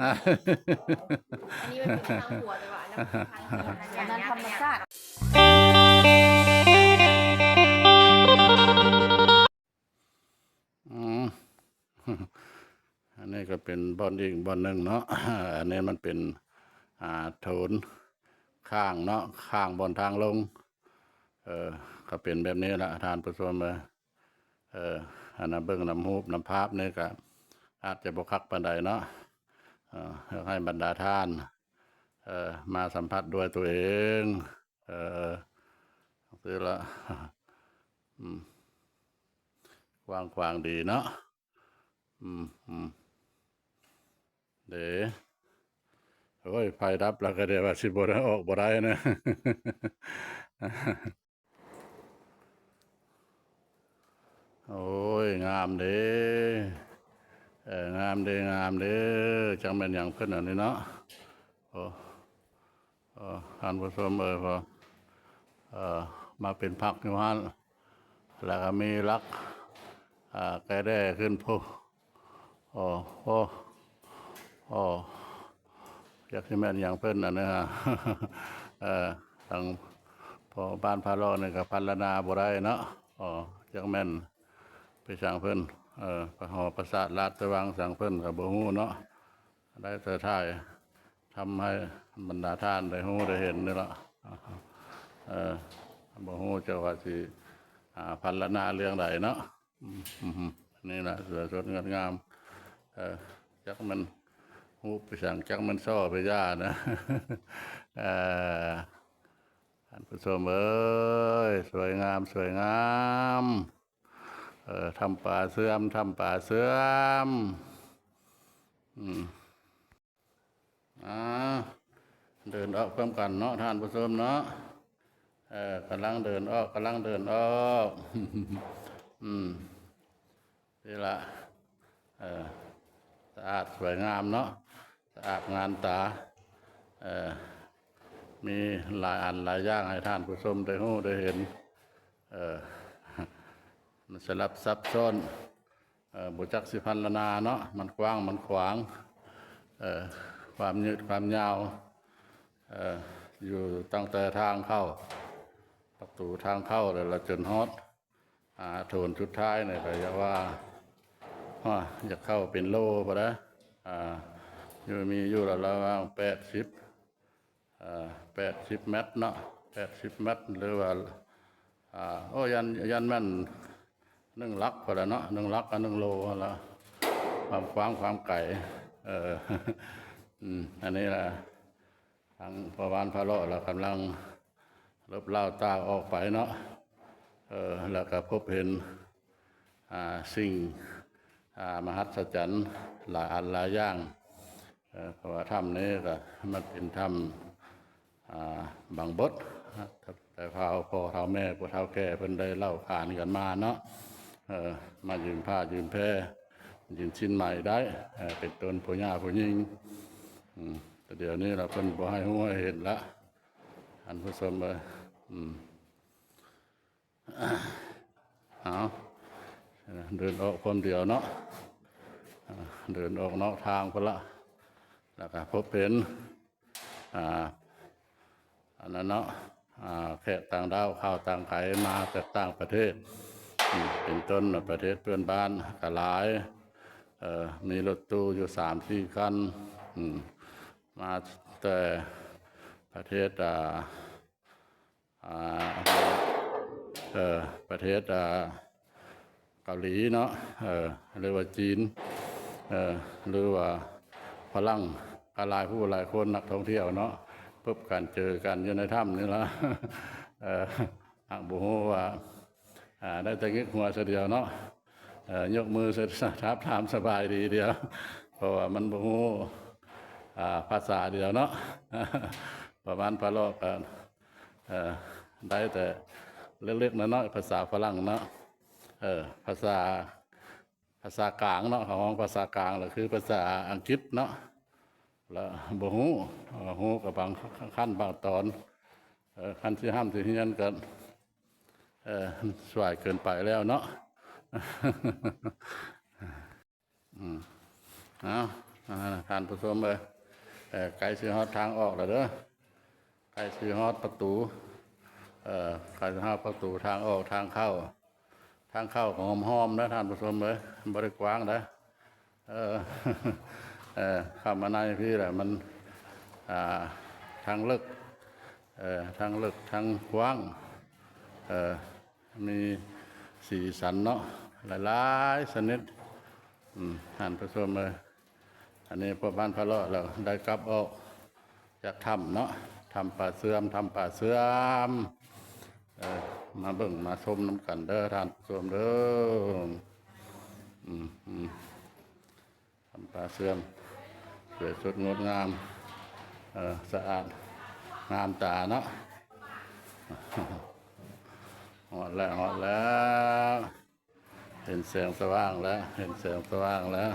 ອັນນີ້ມັນເປັນທາງຫົວ ແຕ່ວ່າອັນນັ້ນທາງ ອັນນັ້ນທຳມະຊາດ. ອືມ ອັນນີ້ກໍເປັນບ່ອນອີກບ່ອນໜຶ່ງເນາະ. ອັນນີ້ມັນເປັນ ອ່າ ໂຖນຂ້າງເນາະ ຂ້າງບ່ອນທາງລົງ. ເອີ ກໍເປັນແບບນີ້ລະທ່ານຜູ້ຊົມເອີຍ. ເອີ ອັນນະ ເບິ່ງນຳຮູບນຳພາບນີ້ກະອາດຈະບໍ່ຄັກປານໃດເນາະ. ເອີ ຢາກໃຫ້ບັນດາທ່ານ ເອີ ມາສຳຜັດດ້ວຍຕົວເອງ. ເອີ ຄືລະ ອືມ ກວ້າງຂວາງດີເນາະ. ອືມ ອືມ ເດ້ ໂອ້ຍ ໄຟດັບແລ້ວກໍໄດ້ວ່າຊິບໍ່ໄດ້ ອອກບໍ່ໄດ້ນະ. ໂອ້ຍ ງາມເດ້ ເອີ ງາມເດ້ ງາມເດ້. ຈັກແມ່ນຫຍັງເພິ່ນອັນນີ້ເນາະ. ໂອ້ ເອີ ທ່ານຜູ້ຊົມເອີຍ ພໍ ເອີ ມາເປັນພັກຢູ່ຫັ້ນ ແລ້ວກໍມີຫຼັກ ອ່າ ແກ່ແດ່ຂຶ້ນໂພ. ໂອ້ ໂອ້ ໂອ້ ຈັກຊິແມ່ນຫຍັງເພິ່ນອັນນີ້. ເອີ ທາງພໍ່ບ້ານພາເລາະນີ້ກໍພັນລະນາບໍ່ໄດ້ເນາະ. ໂອ້ ຈັກແມ່ນໄປສັງເພິ່ນ ເອີ ປະຫໍປະສາດລາດຕະວັງສັງເພິ່ນກໍບໍ່ຮູ້ເນາະ. ໄດ້ແຕ່ຖ່າຍທຳໃຫ້ບັນດາທ່ານໄດ້ຮູ້ໄດ້ເຫັນນີ້ລະ. ເອີ ບໍ່ຮູ້ຈັກວ່າຊິ ອ່າ ພັນລະນາເລື່ອງໃດເນາະ. ອືມ ນີ້ລະ ສວຍສົດງົດງາມ. ເອີ ຈັກມັນຮູບໄປສັງ ຈັກມັນສໍ້ໄປຢ່ານະ. ເອີ ທ່ານຜູ້ຊົມເອີຍ ສວຍງາມ ສວຍງາມ. ເອີ ຖ້ຳປາເຊື່ອມ ຖ້ຳປາເຊື່ອມ. ອືມ ອ່າ ເດີນອອກພ້ອມກັນເນາະທ່ານຜູ້ຊົມເນາະ. ເອີ ກຳລັງເດີນອອກ ກຳລັງເດີນອອກ. ອືມ ນີ້ລະ ເອີ ສະອາດສວຍງາມເນາະ ສະອາດງາມຕາ. ເອີ ມີຫຼາຍອັນຫຼາຍຢ່າງໃຫ້ທ່ານຜູ້ຊົມໄດ້ຮູ້ໄດ້ເຫັນ. ເອີ ມັນສະຫຼັບຊັບຊ້ອນ ເອີ ບໍ່ຈັກຊິພັນລະນາເນາະ ມັນກວ້າງມັນຂວາງ ເອີ ຄວາມຍືດຄວາມຍາວ ເອີ ຢູ່ຕັ້ງແຕ່ທາງເຂົ້າ ປະຕູທາງເຂົ້າ ແລ້ວລະຈົນຮອດ ອ່າ ໂຖນສຸດທ້າຍນີ້ ກໍຢາກວ່າ ຮະ ຢາກເຂົ້າເປັນໂລພຸ້ນນະ. ອ່າ ຢູ່ ມີຢູ່ລະ ລະຫວ່າງແປດສິບ ເອີ ແປດສິບແມັດເນາະ ແປດສິບແມັດ ຫຼືວ່າ ອ່າ ໂອ້ ຢ້ານ ຢ້ານແມ່ນໜຶ່ງຫຼັກພຸ້ນລະເນາະ ໜຶ່ງຫຼັກກັບໜຶ່ງໂລຫັ້ນລະ ຄວາມກວ້າງຄວາມໄກ. ເອີ ອືມ ອັນນີ້ລະ ທາງພໍ່ບ້ານພາເລາະລະກຳລັງລົບລ້າວຕາກອອກໄປເນາະ. ເອີ ລະກະພົບເຫັນ ອ່າ ສິ່ງ ອ່າ ມະຫັດສະຈັນຫຼາຍອັນຫຼາຍຢ່າງ. ເອີ ເພາະວ່າຖ້ຳນີ້ກໍມັນເປັນຖ້ຳ ອ່າ ບັງບົດ ແຕ່ພາວພໍ່ເຖົ້າແມ່ຜູ້ເຖົ້າແກ່ເພິ່ນໄດ້ເລົ່າຂານກັນມາເນາະ. ເອີ ມາຢືມຜ້າຢືມແພ ຢືມສິ້ນໄໝໄດ້ ເອີ ເປັນຕົ້ນຜູ້ຍ່າຜູ້ຍິງ. ອືມ ແຕ່ດຽວນີ້ລະເພິ່ນບໍ່ໃຫ້ຮູ້ໃຫ້ເຫັນລະ ທ່ານຜູ້ຊົມເອີຍ. ອືມ ເອົາ ເດີນອອກຄວາມດຽວເນາະ ເດີນອອກນອກທາງພຸ້ນລະ ແລ້ວກະພົບເຫັນ ອ່າ ອັນນັ້ນເນາະ ອ່າ ແຂກຕ່າງດ້າວ ຊາວຕ່າງໄກ ມາຈາກຕ່າງປະເທດ ເປັນຕົ້ນປະເທດເພື່ອນບ້ານກະຫຼາຍ ເອີ ມີລົດຕູ້ຢູ່ສາມສີ່ຄັນ ມາແຕ່ປະເທດ ອ່າ ອ່າ ເອີ ປະເທດ ອ່າ ເກົາຫຼີເນາະ ເອີ ຫຼືວ່າຈີນ ເອີ ຫຼືວ່າຝຣັ່ງ ກໍຫຼາຍຜູ້ຫຼາຍຄົນ ນັກທ່ອງທ່ຽວເນາະ ພົບກັນເຈີກັນຢູ່ໃນຖ້ຳນີ້ລະ ເອີ ຫາກບໍ່ຮູ້ວ່າ ອ່າ ໄດ້ແຕ່ງຶກຫົວຊະດຽວເນາະ ເອີ ຍົກມືສະ ທາບທາມສະບາຍດີດຽວ ເພາະວ່າມັນບໍ່ຮູ້ ອ່າ ພາສາດຽວເນາະ ປະມານພາເລາະກະ ເອີ ໄດ້ແຕ່ເລັກໆນ້ອຍໆ ພາສາຝຣັ່ງເນາະ ເອີ ພາສາ ພາສາກາງເນາະ ເຂົາຮ້ອງພາສາກາງ ລະຄືພາສາອັງກິດເນາະ ລະບໍ່ຮູ້ ເອີ ຮູ້ກັບບາງຂັ້ນບາງຕອນ ເອີ ຄັນຊິຮ່ຳຊິຮຽນກໍ ເອີ ສວາຍເກີນໄປແລ້ວເນາະ. ອືມ ເອົາ ທ່ານຜູ້ຊົມເອີຍ ເອີ ໃກ້ຊິຮອດທາງອອກແລ້ວເດີ ໃກ້ຊິຮອດປະຕູ ເອີ ໃກ້ຊິຮອດປະຕູທາງອອກທາງເຂົ້າ ທາງເຂົ້າກໍຫອມໆນະທ່ານຜູ້ຊົມເອີຍ ບໍ່ໄດ້ກວ້າງເດີ ເອີ ເອີ ເຂົ້າມາໃນພີ້ລະມັນ ອ່າ ທັງເລິກ ເອີ ທັງເລິກທັງກວ້າງ ເອີ ມີສີສັນເນາະ ຫຼາຍໆຊະນິດ ອືມ ທ່ານຜູ້ຊົມເອີຍ ອັນນີ້ພວກບ້ານພະເລາະລາວໄດ້ກັບອອກຈາກຖ້ຳເນາະ ຖ້ຳປາເຊື່ອມ ຖ້ຳປາເຊື່ອມ ເອີ ມາເບິ່ງມາຊົມນຳກັນເດີທ່ານຜູ້ຊົມເດີ ອືມ ອືມ ຖ້ຳປາເຊື່ອມ ສວຍສົດງົດງາມ ເອີ ສະອາດງາມຕາເນາະ ຮອດແລ້ວ ຮອດແລ້ວ ເຫັນແສງສະຫວ່າງແລ້ວ ເຫັນແສງສະຫວ່າງແລ້ວ